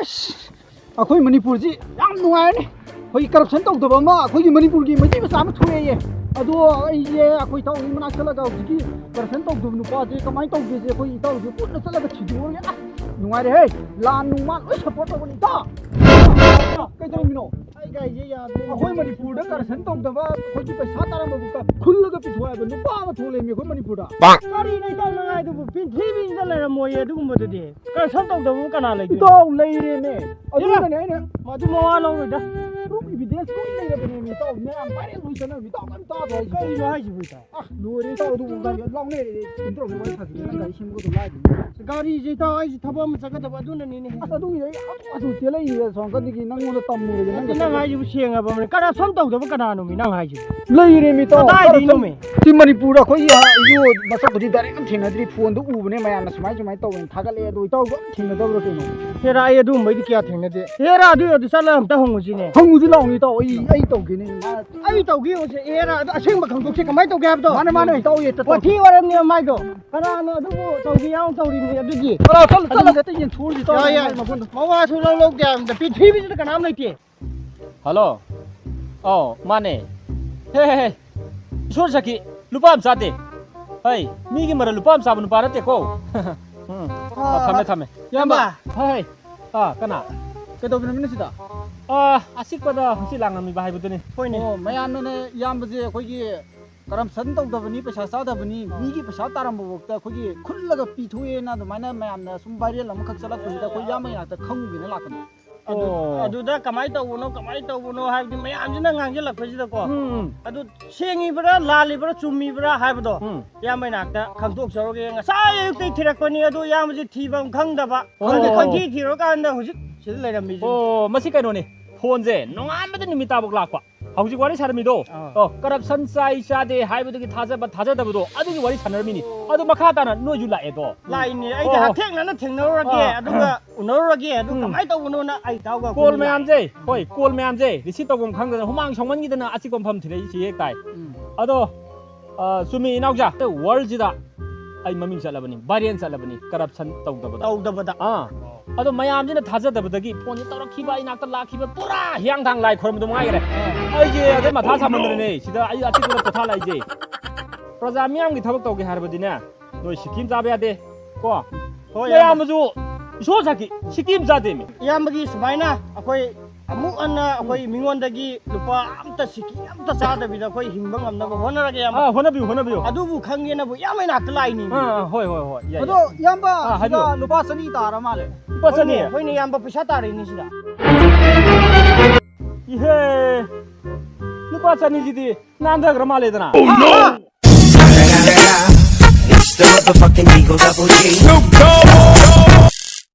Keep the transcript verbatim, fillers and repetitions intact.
ꯑꯩꯈꯣꯏ ꯃꯅꯤꯄꯨꯔꯁꯤ ꯌꯥꯝ ꯅꯨꯡꯉꯥꯏꯔꯅꯤ꯫ ꯑꯩꯈꯣꯏꯒꯤ ꯀꯔꯞꯁꯟ ꯇꯧꯗꯕ ꯑꯃ ꯑꯩꯈꯣꯏꯒꯤ ꯃꯅꯤꯄꯨꯔꯒꯤ ꯃꯩꯇꯩ ꯃꯆꯥ ꯑꯃ ꯊꯣꯛꯂꯛꯑꯦ꯫ ꯑꯗꯣ ꯑꯩꯁꯦ ꯑꯩꯈꯣꯏ ꯏꯇꯥꯎꯒꯤ ꯃꯅꯥꯛ ꯆꯠꯂꯒ ꯍꯧꯖꯤꯛꯀꯤ ꯀꯔꯞꯁꯟ ꯇꯧꯗꯕ ꯅꯨꯄꯥꯁꯦ ꯀꯃꯥꯏꯅ ꯇꯧꯒꯦꯁꯦ ꯑꯩꯈꯣꯏ ꯏꯇꯥꯎꯁꯦ ꯄꯨꯟꯅ ꯆꯠꯂꯒ ꯊꯤꯗꯣꯛꯑꯒꯦ꯫ ꯑꯁ, ꯅꯨꯡꯉꯥꯏꯔꯦꯍꯦ꯫ ꯂꯥꯟ ꯅꯨꯡ ꯃꯥ ꯂꯣꯏ ꯁꯞꯄꯣꯔꯠ ꯇꯧꯕꯅꯤ ꯏꯇꯥꯎ꯫ ꯀꯩꯗꯧꯔꯝꯃꯤꯅꯣ? ꯑꯩ ꯒꯥꯔꯤꯁꯦ ꯌꯥꯗ꯭ꯔꯦ꯫ ꯑꯩꯈꯣꯏ ꯃꯅꯤꯄꯨꯔꯗ ꯀꯔꯞꯁꯟ ꯇꯧꯗꯕ, ꯑꯩꯈꯣꯏꯒꯤ ꯄꯩꯁꯥ ꯇꯥꯔꯝꯕꯕꯨꯛꯇ ꯈꯨꯜꯂꯒ ꯄꯤꯊꯣꯛꯑꯦ ꯍꯥꯏꯕ ꯅꯨꯄꯥ ꯑꯃ ꯊꯣꯛꯂꯛꯑꯦꯃꯤ ꯑꯩꯈꯣꯏ ꯃꯅꯤꯄꯨꯔꯗ꯫ ꯀꯔꯤꯅꯣ ꯏꯇꯥꯎ ꯅꯪ ꯍꯥꯏꯗꯨꯕꯨ? ꯄ꯭ꯔꯤꯊꯤꯕꯤꯁꯤꯗ ꯂꯩꯔꯝꯃꯣꯏꯌꯦ ꯑꯗꯨꯒꯨꯝꯕꯗꯨꯗꯤ꯫ ꯀꯔꯞꯁꯟ ꯇꯧꯗꯕꯕꯨ ꯀꯅꯥ ꯂꯩꯗꯣꯏꯅꯣ? ꯏꯇꯥꯎ ꯂꯩꯔꯦꯅꯦ꯫ ꯑꯗꯨꯅꯅꯦ ꯑꯩꯅ ꯃꯗꯨ ꯃꯋꯥ ꯂꯧꯔꯣꯏꯗ꯫ ꯄ꯭ꯔꯨꯐ ꯏꯚꯤꯗꯦꯟꯁ ꯂꯣꯏ ꯂꯩꯔꯕꯅꯦꯃꯤ ꯏꯇꯥꯎ꯫ ꯃꯌꯥꯝ ꯚꯥꯏꯔꯦꯜ ꯂꯣꯏ ꯆꯠꯅꯔꯝꯃꯤ ꯏꯇꯥꯎ꯫ ꯀꯔꯤꯝ ꯇꯥꯗ꯭ꯔꯣ ꯍꯥꯏꯁꯤꯕꯣ? ꯀꯩꯅꯣ ꯍꯥꯏꯁꯤꯕꯨ ꯏꯇꯥꯎ? ꯑ, ꯂꯣꯏꯔꯦ ꯏꯇꯥꯎ, ꯑꯗꯨꯕꯨ ꯒꯥꯔꯤ ꯂꯥꯎꯅꯔꯦ꯫ ꯀꯨꯟꯊ꯭ꯔꯥꯃꯨꯛ ꯋꯥꯔꯤ ꯁꯥꯟꯅꯗꯦ, ꯅꯪ ꯒꯥꯔꯤ ꯁꯦꯝꯕꯒꯗꯣ ꯂꯥꯏꯔꯤ꯫ ꯒꯥꯔꯤꯁꯦ ꯏꯇꯥꯎ, ꯑꯩꯁꯦ ꯊꯕꯛ ꯑꯃ ꯆꯠꯀꯗꯕ ꯑꯗꯨꯅꯅꯤꯅꯦ꯫ ꯑꯁ, ꯑꯗꯨꯒꯤꯗꯤ ꯑꯩ ꯑꯗꯨ ꯑꯗꯨ ꯆꯦꯜꯂꯛꯏꯅꯦ, ꯁꯣꯝ ꯅꯥꯀꯟꯗꯒꯤ ꯅꯪꯉꯣꯟꯗ ꯇꯝꯃꯨꯔꯒꯦ, ꯅꯪ ꯅꯠꯇꯦ, ꯅꯪ ꯍꯥꯏꯁꯤꯕꯨ ꯁꯦꯡꯉꯕ ꯑꯃꯅꯤ꯫ ꯀꯔꯞꯁꯟ ꯇꯧꯗꯕ ꯀꯅꯥꯅꯣꯃꯤ ꯅꯪ ꯍꯥꯏꯁꯤꯕꯨ? ꯂꯩꯔꯦꯃꯤ ꯏꯇꯥꯎ, ꯀꯗꯥꯏꯗꯩꯅꯣꯃꯤ? ꯀꯔꯞꯁꯟ꯫ ꯁꯤ ꯃꯅꯤꯄꯨꯔꯗ ꯑꯩꯈꯣꯏꯒꯤ, ꯑ, ꯌꯣ-, ꯃꯁꯛꯄꯨꯗꯤ ꯗꯥꯏꯔꯦꯛ ꯑꯃ ꯊꯦꯡꯅꯗ꯭ꯔꯤ, ꯐꯣꯟꯗ ꯎꯕꯅꯦ ꯃꯌꯥꯝꯅ ꯁꯨꯃꯥꯏ ꯁꯨꯃꯥꯏꯅ ꯇꯧꯋꯦꯅ ꯊꯥꯒꯠꯂꯛꯑꯦ, ꯑꯗꯣ ꯏꯇꯥꯎꯁꯨ ꯑꯝ ꯊꯦꯡꯅꯗꯕ꯭ꯔꯣ ꯀꯩꯅꯣ? ꯍꯦꯔꯥ, ꯑꯩ ꯑꯗꯨꯒꯨꯝꯕꯩꯗꯤ ꯀꯌꯥ ꯊꯦꯡꯅꯗꯦ꯫ ꯍꯦꯔꯥ, ꯑꯗꯨ ꯑꯣꯏꯔꯗꯤ ꯆꯠꯂꯒ ꯑꯝꯇ ꯍꯪꯉꯨꯁꯤꯅꯦ꯫ ꯍꯪꯉꯨꯁꯤ ꯂꯥꯎꯅꯦ ꯏꯇꯥꯎ, ꯑꯩ, ꯑꯩ ꯇꯧꯒꯦꯅꯦ꯫ ꯑꯩ ꯇꯧꯒꯦ ꯍꯧꯖꯤꯛ꯫ ꯑꯦꯔꯥ, ꯑꯗꯣ ꯑꯁꯦꯡꯕ ꯈꯪꯗꯣꯛꯁꯦ꯫ ꯀꯃꯥꯏꯅ ꯇꯧꯒꯦ ꯍꯥꯏꯕꯗꯣ? ꯃꯥꯅꯦ, ꯃꯥꯅꯦ, ꯏꯇꯥꯎ, ꯌꯦꯠꯇ ꯇꯧ꯫ ꯋꯥꯊꯤ ꯋꯥꯔꯦꯝꯅꯦ ꯃꯥꯏꯗꯣ꯫ ꯀꯅꯥꯅꯣ ꯑꯗꯨꯕꯨ ꯇꯧꯒꯦ ꯌꯥꯎꯅ ꯇꯧꯔꯤꯕꯅꯤ ꯑꯗꯨꯒꯤ? ꯂꯥꯛꯑꯣ, ꯆꯠꯂꯣ, ꯑꯗꯨ ꯆꯠꯂꯒ ꯍꯦꯛꯇ ꯌꯦꯡꯊꯣꯛꯎꯁꯤ, ꯏꯇꯥꯎ, ꯌꯥꯏ, ꯌꯥꯏ꯫ ꯃꯥꯏ ꯃꯒꯨꯟꯗꯣ꯫ ꯃꯋꯥꯁꯨ ꯂꯧ ꯂꯧꯗꯦ ꯍꯥꯏꯕꯗ ꯄ꯭ꯔꯤꯊꯤꯕꯤꯁꯤꯗ ꯀꯅꯥꯝ ꯂꯩꯇꯦ꯫ ꯍꯜꯂꯣ꯫ ꯑꯧ, ꯃꯥꯅꯦ꯫ ꯍꯦ, ꯍꯦ, ꯍꯦ꯫ ꯏꯁꯣꯔ ꯁꯈꯤ, ꯂꯨꯄꯥ ꯑꯃ ꯆꯥꯗꯦ꯫ ꯍꯩ, ꯃꯤꯒꯤ ꯃꯔꯜ ꯂꯨꯄꯥ ꯑꯃ ꯆꯥꯕ ꯅꯨꯄꯥ ꯅꯠꯇꯦꯀꯣ꯫ ꯎꯝ꯫ ꯑꯥ, ꯊꯝꯃꯦ, ꯊꯝꯃꯦ꯫ ꯏꯌꯥꯝꯕ꯫ ꯏꯌꯥꯝꯕ꯫ ꯍꯩ, ꯍꯩ꯫ ꯑꯥ, ꯀꯅꯥ? ꯀꯩꯗꯧꯕꯤꯔꯝꯃꯤꯅꯣ ꯁꯤꯗ? ꯑꯥ, ꯑꯆꯤꯛꯄꯗ ꯍꯪꯆꯤꯠ ꯂꯥꯡꯉꯝꯃꯤꯕ ꯍꯥꯏꯕꯗꯨꯅꯤ꯫ ꯍꯣꯏꯅꯦ꯫ ꯑꯣ, ꯃꯌꯥꯝꯅꯅꯦ ꯏꯌꯥꯝꯕꯁꯦ ꯑꯩꯈꯣꯏꯒꯤ ꯀꯔꯞꯁꯟ ꯇꯧꯗꯕꯅꯤ, ꯄꯩꯁꯥ ꯆꯥꯗꯕꯅꯤ, ꯃꯤꯒꯤ ꯄꯩꯁꯥ ꯇꯥꯔꯝꯕꯐꯥꯎꯗ ꯑꯩꯈꯣꯏꯒꯤ ꯈꯨꯜꯂꯒ ꯄꯤꯊꯣꯛꯑꯦꯅ ꯑꯗꯨꯃꯥꯏꯅ ꯃꯌꯥꯝꯅ ꯁꯨꯝ ꯚꯥꯏꯔꯦꯜ ꯑꯃꯈꯛ ꯆꯠꯂꯛꯄꯁꯤꯗ ꯑꯩꯈꯣꯏ ꯏꯌꯥꯝꯕꯒꯤ ꯅꯥꯛꯇ ꯈꯪꯉꯨꯒꯦꯅ ꯂꯥꯛꯄꯅꯤ꯫ ꯑꯗꯨ-, ꯑꯣ꯫ ꯑꯗꯨꯗ ꯀꯃꯥꯏꯅ ꯇꯧꯕꯅꯣ, ꯀꯃꯥꯏꯅ ꯇꯧꯕꯅꯣ ꯍꯥꯏꯕꯗꯤ ꯃꯌꯥꯝꯁꯤꯅ ꯉꯥꯡꯁꯤꯜꯂꯛꯄꯁꯤꯗꯀꯣ꯫ ꯎꯝ, ꯎꯝ꯫ ꯑꯗꯨ ꯁꯦꯡꯉꯤꯕ꯭ꯔꯥ, ꯂꯥꯜꯂꯤꯕ꯭ꯔꯥ, ꯆꯨꯝꯃꯤꯕ꯭ꯔꯥ ꯍꯥꯏꯕꯗꯣ ꯎꯝ꯫ ꯏꯌꯥꯝꯕꯒꯤ ꯅꯥꯛꯇ ꯈꯪꯗꯣꯛꯆꯔꯨꯒꯦ꯫ ꯉꯁꯥꯏ ꯑꯌꯨꯛꯇꯒꯤ ꯊꯤꯔꯛꯄꯅꯤ, ꯑꯗꯨ ꯏꯌꯥꯝꯕꯁꯤ ꯊꯤꯕꯝ ꯈꯪꯗꯕ꯫ ꯑꯣ꯫ ꯈꯪꯗꯦ, ꯈꯪꯊꯤ ꯊꯤꯔꯨꯔꯀꯥꯟꯗ ꯍꯧꯖꯤꯛ ꯁꯤꯗ ꯂꯩꯔꯝꯃꯤꯁꯤꯅꯤ꯫ ꯑꯣ, ꯃꯁꯤ ꯀꯩꯅꯣꯅꯤ, ꯐꯣꯟꯁꯦ ꯅꯣꯡꯉꯥꯟꯕꯗ ꯅꯨꯃꯤꯠ ꯇꯥꯐꯥꯎ ꯂꯥꯛꯄ꯫ ꯍꯧꯖꯤꯛ ꯋꯥꯔꯤ ꯁꯥꯔꯝꯃꯤꯗꯣ, ꯑꯥ꯫ ꯑꯣ, ꯀꯔꯞꯁꯟ ꯆꯥꯏ ꯆꯥꯗꯦ ꯍꯥꯏꯕꯗꯨꯒꯤ ꯊꯥꯖꯕ ꯊꯥꯖꯗꯕꯗꯣ, ꯑꯗꯨꯒꯤ ꯋꯥꯔꯤ ꯁꯥꯟꯅꯔꯝꯃꯤꯅꯤ꯫ ꯑꯗꯨ ꯃꯈꯥ ꯇꯥꯅ ꯅꯣꯏꯁꯨ ꯂꯥꯛꯑꯦꯗꯣ꯫ ꯂꯥꯛꯏꯅꯦ, ꯑꯩꯗꯤ ꯑꯣ, ꯑꯣ꯫ ꯍꯛꯊꯦꯡꯅꯅ ꯊꯦꯡꯅꯔꯨꯔꯒꯦ, ꯑꯥ꯫ ꯑꯗꯨꯒ ꯎꯅꯔꯨꯔꯒꯦ, ꯑꯗꯨ ꯎꯝ꯫ ꯀꯃꯥꯏꯅ ꯇꯧꯕꯅꯣꯅ ꯑꯩ ꯏꯇꯥꯎꯒ ꯀꯣꯜ ꯑꯩꯈꯣꯏꯅꯤ ꯃꯌꯥꯝꯁꯦ, ꯂꯥꯛꯏ꯫ ꯍꯣꯏ, ꯀꯣꯜ ꯃꯌꯥꯝꯁꯦ ꯔꯤꯁꯤꯞ ꯇꯧꯐꯝ ꯈꯪꯗꯗꯅ ꯍꯨꯃꯥꯡ ꯁꯧꯃꯟꯈꯤꯗꯅ ꯑꯆꯤꯛꯄ ꯃꯐꯝ ꯊꯤꯔꯛꯏꯁꯤ ꯍꯦꯛ ꯇꯥꯏ꯫ ꯎꯝ꯫ ꯑꯗꯣ, ꯑ, ꯆꯨꯝꯃꯤ ꯏꯅꯥꯎꯆꯥ, ꯋꯥꯔꯜꯁꯤꯗ ꯑꯩ ꯃꯃꯤꯡ ꯆꯠꯂꯕꯅꯤ, ꯚꯥꯏꯔꯦꯜ ꯆꯠꯂꯕꯅꯤ ꯀꯔꯞꯁꯟ ꯇꯧꯗꯕꯗ꯫ ꯇꯧꯗꯕꯗ꯫ ꯑꯥ꯫ ꯑꯗꯣ ꯃꯌꯥꯝꯁꯤꯅ ꯊꯥꯖꯗꯕꯗꯒꯤ ꯐꯣꯟꯁꯦ ꯇꯧꯔꯛꯈꯤꯕ, ꯏꯅꯥꯛꯇ ꯂꯥꯛꯈꯤꯕ, ꯄꯨꯔꯥ ꯍꯤꯌꯥꯡꯊꯥꯡ ꯂꯥꯏ ꯈꯣꯏꯔꯝꯕꯗꯣ ꯉꯥꯏꯈ꯭ꯔꯦ꯫ ꯑꯩꯁꯦ ꯑꯗꯩ ꯃꯊꯥ ꯁꯥꯃꯟꯗꯅꯅꯦ ꯁꯤꯗ ꯑꯩ ꯑꯆꯤꯛꯄꯗ ꯄꯣꯊꯥ ꯂꯥꯛꯏꯁꯦ꯫ ꯄ꯭ꯔꯖꯥ ꯃꯤꯌꯥꯝꯒꯤ ꯊꯕꯛ ꯇꯧꯒꯦ ꯍꯥꯏꯔꯕꯗꯤꯅꯦ, ꯅꯣꯏ ꯁꯤꯀꯤ ꯑꯃ ꯆꯥꯕ ꯌꯥꯗꯦ꯫ ꯀꯣ? ꯍꯣꯏ, ꯏꯌꯥꯝꯕ꯫ ꯏꯌꯥꯝꯕꯁꯨ ꯏꯁꯣꯔ ꯁꯥꯈꯤ, ꯁꯤꯀꯤ ꯑꯃ ꯆꯥꯗꯦꯃꯤ꯫ ꯏꯌꯥꯝꯕꯒꯤ ꯁꯨꯃꯥꯏꯅ ꯑꯩꯈꯣꯏ ꯑꯃꯨꯛ ꯍꯟꯅ ꯑꯩꯈꯣꯏ ꯃꯤꯉꯣꯟꯗꯒꯤ ꯂꯨꯄꯥ ꯑꯝꯇ, ꯁꯤꯀꯤ ꯑꯝꯇ ꯆꯥꯗꯕꯤꯗ ꯑꯩꯈꯣꯏ ꯍꯤꯡꯕ ꯉꯝꯅꯕ ꯍꯣꯠꯅꯔꯒꯦ, ꯏꯌꯥꯝꯕ꯫ ꯑꯥ, ꯍꯣꯠꯅꯕꯤꯌꯨ, ꯍꯣꯠꯅꯕꯤꯌꯨ꯫ ꯑꯗꯨꯕꯨ ꯈꯪꯒꯦꯅꯕꯨ ꯏꯌꯥꯝꯕ ꯏꯅꯥꯛꯇ ꯂꯥꯛꯏꯅꯤ꯫ ꯑꯥ, ꯑꯥ, ꯍꯣꯏ, ꯍꯣꯏ, ꯍꯣꯏ, ꯌꯥꯏ, ꯑꯗꯣ, ꯌꯥꯏ꯫ ꯏꯌꯥꯝꯕ, ꯑꯥ, ꯁꯤꯗ ꯍꯥꯏꯕꯤꯌꯨ꯫ ꯂꯨꯄꯥ ꯆꯅꯤ ꯇꯥꯔ ꯃꯥꯜꯂꯦ꯫ ꯂꯨꯄꯥ ꯆꯅꯤ? ꯍꯣꯏꯅꯦ, ꯍꯣꯏꯅꯦ, ꯏꯌꯥꯝꯕ, ꯄꯩꯁꯥ ꯇꯥꯔꯛꯏꯅꯤ ꯁꯤꯗ꯫ ꯏꯍꯦ! ꯂꯨꯄꯥ ꯆꯅꯤꯁꯤꯗꯤ ꯅꯥꯟꯊꯈ꯭ꯔ ꯃꯥꯜꯂꯦꯗꯅ꯫ Oh, no! It's the motherfucking Eagle Double G.